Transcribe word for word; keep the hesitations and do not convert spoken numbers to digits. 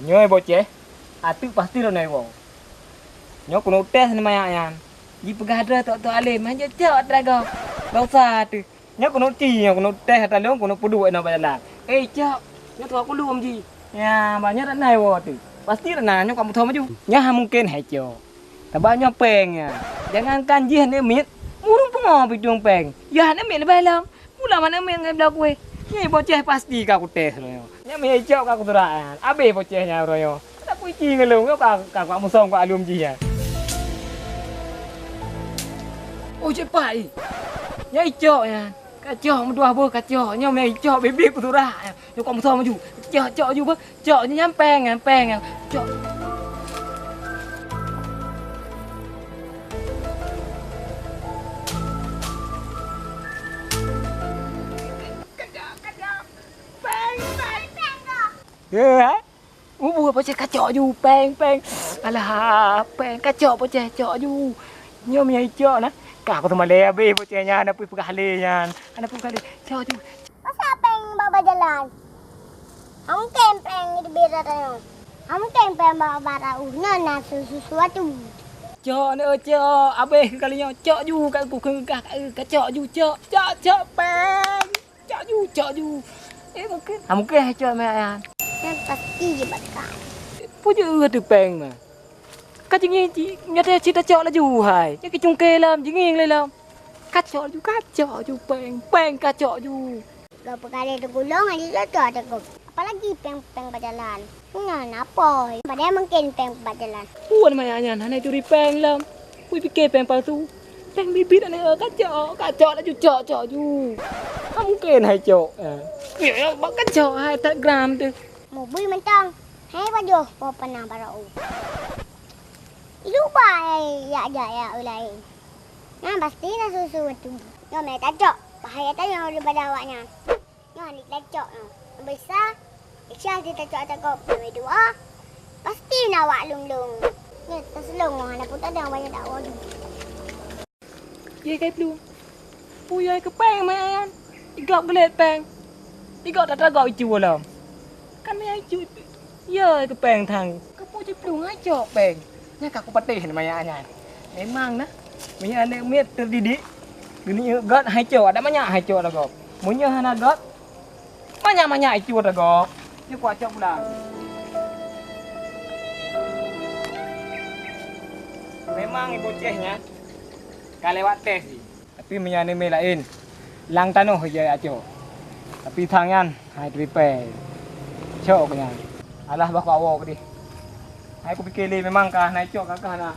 Nyoe boceh, ateueh pasti droeneuh woe. Nyoe keuneuk tes nyan manyak nyan. Jipeugah droe tok-tok além, han jeuet cok atra gob. Dosa teuh. Nyoe keuneuk ci, nyoe keuneuk tes atra lôn, keuneuk peuduek inoe bak jalan. Eh, cok. Nyoe tuha kulom ji. Ya, bah nyoe dak na woe teuh. Pasti dak na, nyoe ka meuthom maju. Nyoe han mungken hai cok. Sabab nyoe péng nyan. Jangankan jih aneuk miet, ureueng pungo pih tueng péng. Yah aneuk miet leubeh lom. Mula aneuk miet ngon bloe kueh. Nyoe boceh pasti ka kutéh lom nyoe. Nyan meucok ka kusurak nyan. Abéh boceh nyan uroe nyoe. Ada kuici ngon lôn nyoe ka, ka kuat musong kuat alum jih nyan. Oh, cit pat ih. Nyan icok nyan. Kacok meudua boh kacok. Nyoe meuicok bibit kusurak nyan. Nyoe kuat musong maju. Cok, cok ju beuh. Cok nyan péng nyan, péng nyan. Cok. Ye, eh? Ubu boceh kacok ju, péng, péng. Alah, péng kacok boceh cok ju. Nyoe meunyo icok na, ka aku seumalée abéh boceh nyan, hana peue peugah lé nyan. Hana peue peugah lé. Cok ju. Masa péng bak jalan? Hana mungken péng di bira tanyoe. Hana mungken péng bak bara uh nyan na su-, su-, suatu. Cok ni, oh, cok. Abéh kali nyoe. Cok ju kat ku keugah kat, eh, kacok ju, cok. Cok, cok péng. Cok ju, cok ju. Eh, mungken. Ha, mungken hai cok meunan. Nyan pasti jebakan. Peue jeuet teu péng mah. Ka jingieng ci, nyoe teuh cit tacok laju hai. Nyoe keucungke lom, jingieng lé lom. Kacok ju, kacok ju péng, péng kacok ju. Gob peukalé teugulong, aja jatuh teugop. Apalagi péng-péng bak jalan. Nyan apoi. Padahai mungken péng bak jalan. Phon manyak nyan hana turi péng lom. Kui pike péng palsu. Péng bibit aneuk kacok, kacok laju cok, cok ju. Ka mungken hai cok. Eh. Bak kacok hai that gram teuh. Mubui mantong. Hai pajoh po panah barô. Ilupa hai yak jak yak ulai. Nyan pasti na susu tu. Nyoe mé tacok. Bahaya tanyoe daripada awaknyan. Nyoe aneuk lacok nyoe. Bisa, bisa jitacok-tacok. Nomor dua, pasti na wak lôn-lôn. Nyoe teuseulông nyoe hana peue tadong banyak dak woe. Ye kai plueng. Peue yai keu péng meunan? Igop geulet péng. Igop that-that gop icu lom. Kan meunan icu. Ye keu péng thang. Keupeue jiplueng hai cok péng? Nyan ka kupatéh nyan manyak nyan. Memang na, meunyoe aneuk miet teudidik, geuneuk göt hai cok, adak manyak hai cok lagoe. Meunyoe hana göt, manyak-manyak hai cok lagoe. Nyoe kucok pulang. Memang ié boceh nyan ka lewat tes jih. Tapi meunyoe aneuk miet laén, lam tanoh ija acok. Tapi thang nyan hai teulipai. Cok keu nyan. Alah bah kuwoe keudeh. Hai kupike lé memang ka hana icok ka, ka hana.